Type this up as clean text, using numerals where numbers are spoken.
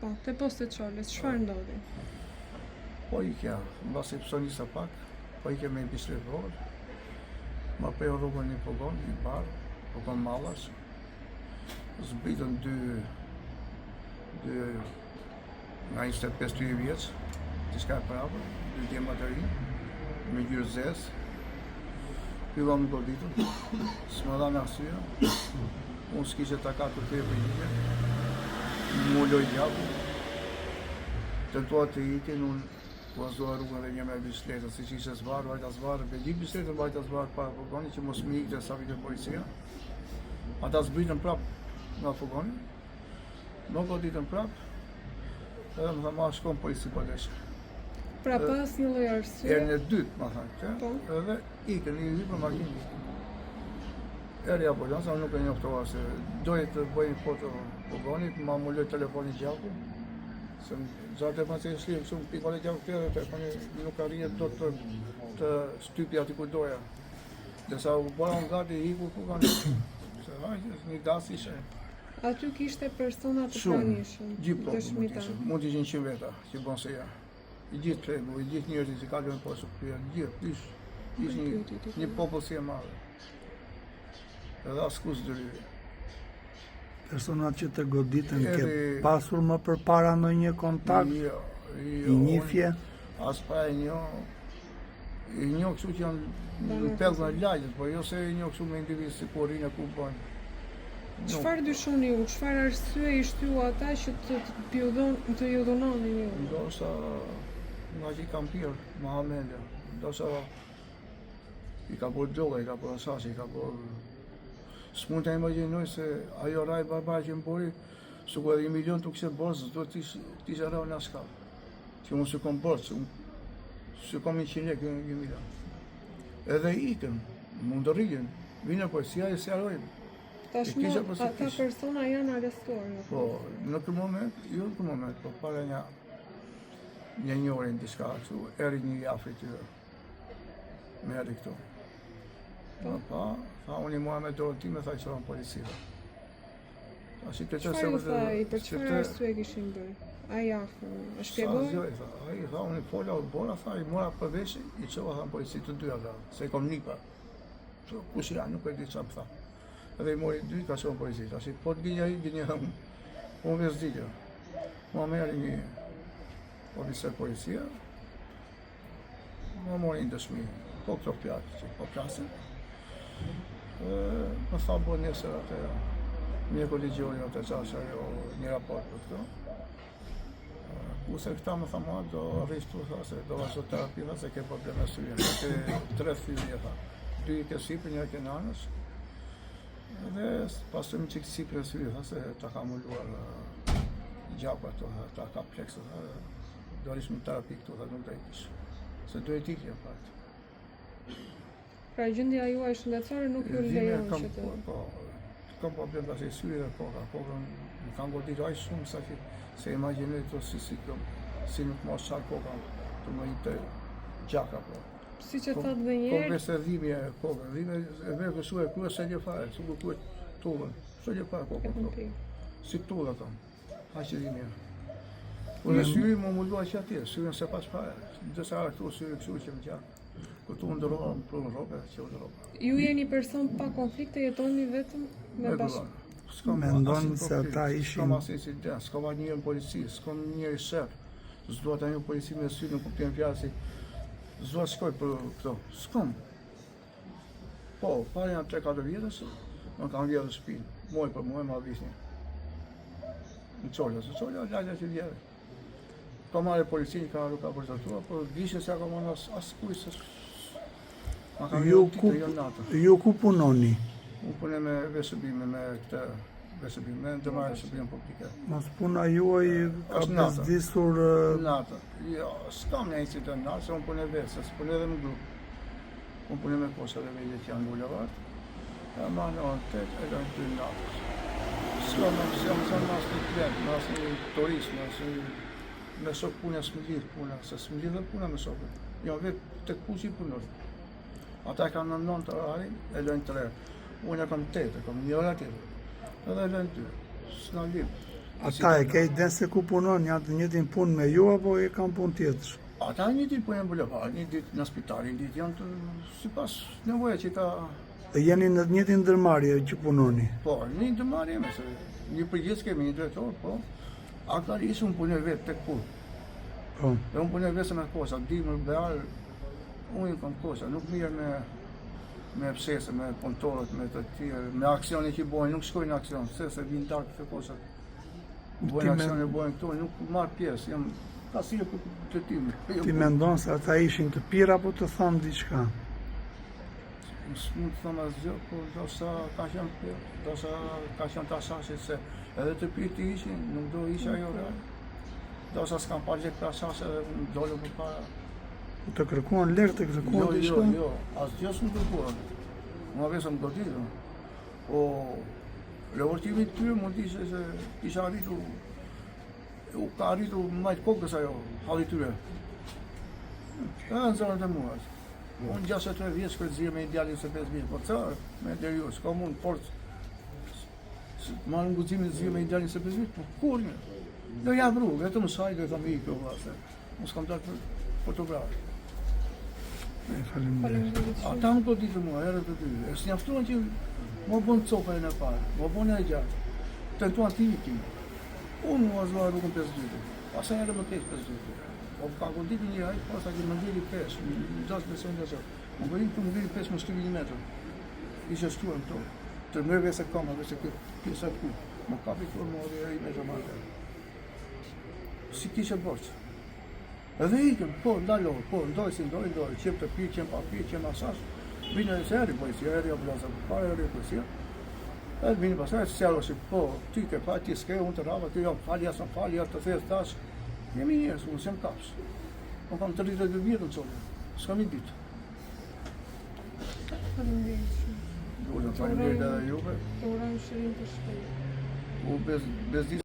Po, te postiçoles, çfarë ndodhi? Po ikja, mbasi psonisa pak, po ikja me një biçikletë të vogël. Ma preu rrugën një furgon, një bar, furgon mallash. Zbritën dy, dy nga 25-30 vjeç, diçka e prapë, dy djema të rinj, me ngjyrë zezë. Filluan më goditën, s'më dhanë arsye, unë s'kisha takat të ktheja përgjigje, m'u muloi gjaku, tentuan të ikin, unë vazhdova rrugën dhe një me biçikletën, siç ishe zvarrë, vajta zvarrë, me gjithë biçikletën vajta zvarrë para furgonit, që mos më ikte sa vinte policia. Ata zbritën prapë nga furgoni, Më goditën prap, edhe më tha ma shko në polici po deshe. Pra pa asnjë lloj arsye. Herën e dytë, më thanë këtë, po. edhe ikën, i hypën makinë. Erdhi ambulanca, unë nuk e njoftova se doja të bëj një foto furgonit, m'u amuloi telefoni gjaku, se më zatë telefoni se e shlirë, kështu më pikole gjaku këtë dhe telefoni nuk arrije dot të, të shtypja aty ku doja. Ndërsa u bëra unë gati, iku furgoni. Se hajde, një das ishe. Aty kishte persona të pranishëm, gjithë populli mund të ishin, mund të ishin 100 veta që bën se ja. I gjithë tregu, i gjithë njerëzit që kalojnë poshtë këtyre, gjithë, ish, ish një, një popullsi e madhe. Edhe askush s'ndërhyri. Personat që të goditën ke pasur më përpara ndonjë kontakt? Jo, jo. I njihje? As pa e njoh, I njoh kështu që janë në pellgun e lagjes, po jo se i njoh kështu me individ si ku rrinë e ku bëjnë. Çfarë dyshoni ju? Çfarë arsye i shtyu ata që të të ju dhon, të ju dhunonin ju? Ndoshta nga që i kam pirë, më ha mendja. Ndoshta i ka bërë droga, i ka bërë hashash, i ka bërë... S'mund të imagjinoj se ajo rrahje barbare që më bëri, sikur edhe një milion të kishte bërë, s'do të isha rrahur në atë shkallë. Që unë s'i kom borxh, unë s'i kom 100 lekë, një milion. Edhe ikën, mund të rrijen, vjen policia e sqarojmë. Tashmë ata persona janë arrestuar. Po, në këtë moment, jo në këtë moment, po para një një një orë diçka kështu, erdhi një i afërm i tyre. Më erdhi këtu. Po, po, tha unë i mora me dorën time, tha i çova në polici. Tashi të çfarë ju tha ai, për çfarë arsye kishin bërë? Ai i afërmi, e shpjegoi? Sa i tha, ai tha, unë i fola, u bëra, tha, i mora për veshi, i çova tha në polici të dy ata, se i kom nipa. Kush janë, nuk e di çfarë tha. Edhe i mori dy, ka çuar në polici. Tashi po të gënjej ai, gënjej unë. Unë veç di gjë. Mua më erdhi një oficer policia, Më mori një dëshmi, po këto fjalë që po flasim. Më tha bo nesër atë mjeku ligjori atë qashë ajo një raport për këto. Kurse këta më tha mua, do rrish tu, tha, se do vazhdo terapi, tha, se ke probleme syrin, ke tre thyerje, tha. Dy i ke sipër, një ke në anës. Dhe pastaj më çik sipër e syrit, tha, se ta ka amulluar gjaku ato, tha, ta ka pleksë, tha, Do rrish në terapi këtu dhe nuk do ikësh. Se do e ikja në fakt. Pra gjendja juaj shëndetësore nuk ju lejon që të... Po, po, kam problem tash i syri dhe koka. Kokën më kanë goditur aq shumë sa që s'e imagjinoj të si si kjo, si nuk më çar koka të më të gjak apo. Siç e thatë dhe një herë. Po vetë dhimbje e kokën, dhimbje e vë kështu e krye s'e gjë fare, s'u kujt tullën. S'e gjë fare kokën. Si tulla ato. Aq dhimbje. Po në syri m'u amullua që atje, syrin s'e pash fare. Ndërsa këtu syri kështu që më gjak. Këtu u ndërrova, më prunë rrobe, që u ndërrova. Ju jeni person pa konflikte, jetoni vetëm me bashkë. S'kam Mendon se ata ishin... S'kam asnjë incident, s'kam asnjë në polici, s'kam njeri sherr. S'dua ta njoh polici me sy, nuk kuptim fjalë si... S'dua shkoj për këto, s'kam. Po, para janë 3-4 vjetës, më kanë vjedhë shpinë, muaj për muaj ma vidhnin. Në Çola, se Çola, lagja që vjedhë. Ka marrë policinë, ka ardhur, ka vërtetuar, por gishtin s'ia ka marrë as, askuj, se ma kanë Ju vjedhë ku, ditë, jo natë. ju ku punoni? Unë punoj me veshëbime, me këtë veshëbime, me ndërmarrje shërbime publike. Mos puna juaj ka Është natë. bezdisur Natë. Jo, s'kam një incident natë, se unë punoj vetë, se s'punoj edhe në grup. Unë punoj me kosha dhe vegje që janë në bulevard. E marr në orën 8 e lë në 2 natës. S'kam, s'jam zënë me asnjë klient, me asnjë turist, me asnjë me shok puna s'më lidh puna, se s'më lidh dhe puna me shokët. Jo, vetë tek puqi punoj. Ata e kanë në 9 orarin, e lënë 3. Unë e kam 8, e kam një orë tjetër. Edhe e lënë 2. S'na lidh. Ata e ke idenë se ku punon, janë të njëjtin punë me ju apo e kanë punë tjetër? Ata një ditë po janë bulevar, një ditë në spital, një ditë janë të, sipas nevoja që ka Dhe jeni në të njëjtin ndërmarrje që punoni. Po, një ndërmarrje me se një përgjegjës kemi një drejtor, po. Aktualisht unë punoj vetë tek punë. Po. Dhe unë punoj vetë me kosa, dimër, bear, unë kam kosa, nuk mirë me me fshesë, me punëtorët, me të tjerë, me aksione që bojnë, nuk shkojnë në aksion, se se vinë darkë të kosat. Bojnë aksione, bojnë këto, nuk marr pjesë, jam kasirë për të tim. Ti mendon se ata ishin të pirë apo të thanë diçka? S'mund të them asgjë, po ndoshta ka qenë të pirë, ndoshta ka qenë të hashashit se edhe të pirë të ishin, nuk do isha jo real. Ndoshta s'kam pa lekë të hashashit edhe më dolën përpara. Po të kërkuan lekë, të kërkuan Jo, jo, diçka? jo, asgjë s'më kërkuan. Mua vetëm më goditën. Po revoltimi i tyre mund të ishte se kisha arritur u ka arritur majë kokës ajo, halli tyre. E në zonën e mua. Unë 63 vjeç shkoj zirë me një djalë 25 vjeç, po ca, me deri ju, s'ka mund forcë. Marrë guximin zirë me një djalë 25 vjeç, po kur një? Do jap rrugë, vetëm saj do i them ik, valla se. Unë s'kam dalë për, për të vrarë. E, Faleminderit. Faleminderit shumë. Ata më goditën mua, herët të dy. E s'mjaftuan që më bën copa e në parë, më bën e gjatë. Tentuan të ikin. Unë më vazhdova rrugën 52. Pastaj edhe më keq 52. Po ka goditur një ai, pastaj që më ngeli 5, më dash besoj nga zot. Më ngeli këtu më ngeli 5 më shtypi një metër. Ishte shtuar në tokë. Të më vese këmbë, vese këtë pjesa këtu. Më kapi këtu më hodhi ai metër më atë. Si kishe borxh. Edhe ikën, po, ndalo, po, ndoj si ndoj, ndoj, qem të pirë, qem pa pirë, qem asas. Vinë edhe se eri policia, eri ambulanca, para eri policia. Edhe vini pastaj, si si, po, ti ke pa, ti s'ke, unë të rrava, ti jam fal, ja s'm fal, ja të thes tash. Jemi njerëz, unë s'jam kaps. Unë kam 32 vjet në colle, s'kam një ditë. Faleminderit shumë. Lutem, faleminderit edhe juve. Të urojmë shërim të shpejtë. U bez, bezdis.